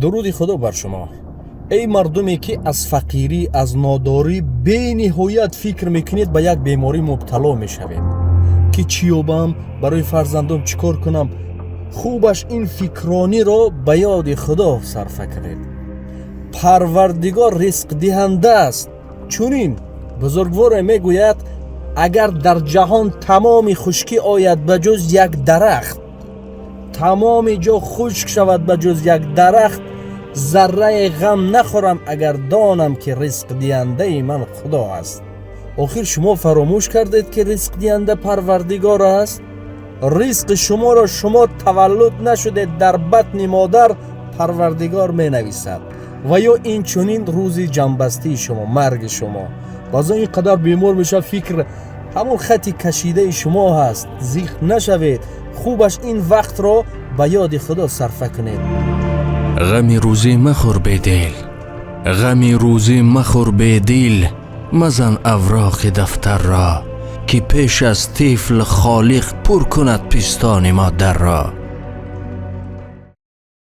Дуруди Худо бар шумо, эй мардуме, ки аз фақирӣ, аз нодорӣ бениҳоят фикр мекунед, ба як беморӣ мубтало мешавед, ки чӣ ёбам, барои фарзандом чӣ кор кунам. Хубаш ин фикрониро ба ёди Худо сарфа кунед. Парвардигор ризқдиҳанда аст. Чунин бузургворе мегӯяд: агар дар ҷаҳон тамоми хушкӣ ояд, ба ҷуз як дарахт, тамоми ҷо хушк шавад, ба ҷуз як дарахт, заррае ғам нахӯрам, агар донам, ки ризқдиҳандаи ман Худо аст. Охир шумо фаромӯш кардед, ки ризқдиҳанда Парвардигор аст. Ризқи шуморо шумо таваллуд нашудед, дар батни модар Парвардигор менависад. Ва ё ин чунин рӯзи ҷамъбастии шумо, марги шумо. Баъзан ин қадар бемор мешавад, фикр ҳамон хати кашидаи шумо ҳаст. Зиқ нашавед, хубаш ин вақтро ба ёди Худо сарфа кунед. Ғами рӯзӣ махӯр бедил, ғами рӯзӣ махӯр бедил, мазан авроқи дафтарро, ки пеш аз тифл Холиқ пур кунад пистони модарро.